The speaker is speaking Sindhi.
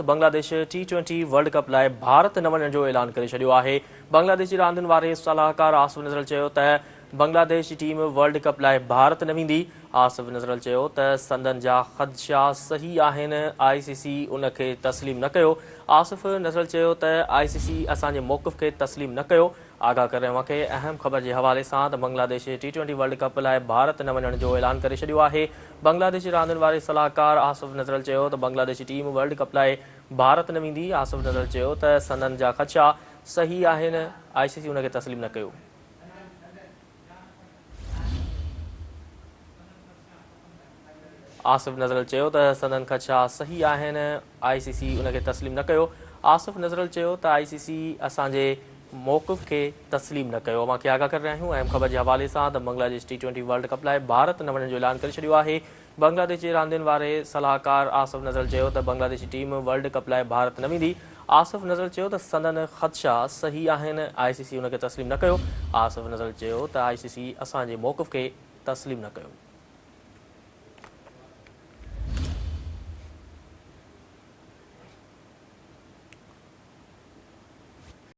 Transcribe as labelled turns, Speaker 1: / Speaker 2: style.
Speaker 1: ته Bangladesh T twenty world cup لاء ڀارت نه وڃڻ جو اعلان ڪري ڇڏيو آهي. بنگلاديش جي راندين واري صلاحڪار آصف نظرل چيو ته بنگلاديش جي ٽيم ورلڊ ڪپ لاء ڀارت نه ويندي. آصف نظرل چيو ته سندن جا خدشا صحيح آهن، آء سي سي ان کي تسليم نه ڪيو. آصف نظرل چيو ته آء سي سي اسان جي موقف کي تسليم نه ڪيو. آگاهه ڪري اوهان کي اهم خبر جي حوالي سان ته Bangladesh T twenty world cup لاء ڀارت نه وڃڻ جو اعلان ڪري ڇڏيو آهي. بنگلاديش جي راندين واري صلاحڪار آصف نظرل چيو ته بنگلاديشي ٽيم ورلڊ ڪپ لاء ڀارت نه ويندي. آصف نظرل چيو ته سندن جا خدشا صحيح آهن، آء سي سي ان کي تسليم نه ڪيو. آصف نظرل چيو ته سندن خدشا صحيح آهن، آء سي سي ان کي تسليم نه ڪيو. آصف نظرل چيو ته آء سي سي اسان جي موقف کي تسليم نه ڪيو. اوهان کي آگاهه ڪري رهيا آهيون اهم خبر جي حوالي سان ته Bangladesh T twenty world cup لاء ڀارت نه وڃڻ جو اعلان ڪري ڇڏيو آهي. بنگلاديش جي راندين واري صلاحڪار آصف نظرل چيو ته بنگلاديشي ٽيم ورلڊ ڪپ لاء ڀارت نه ويندي. آصف نظرل چيو ته سندن خدشا صحيح آهن، آء سي سي ان کي تسليم نه ڪيو. آصف نظرل چيو ته آء سي سي اسان جي موقف کي تسليم نه ڪيو.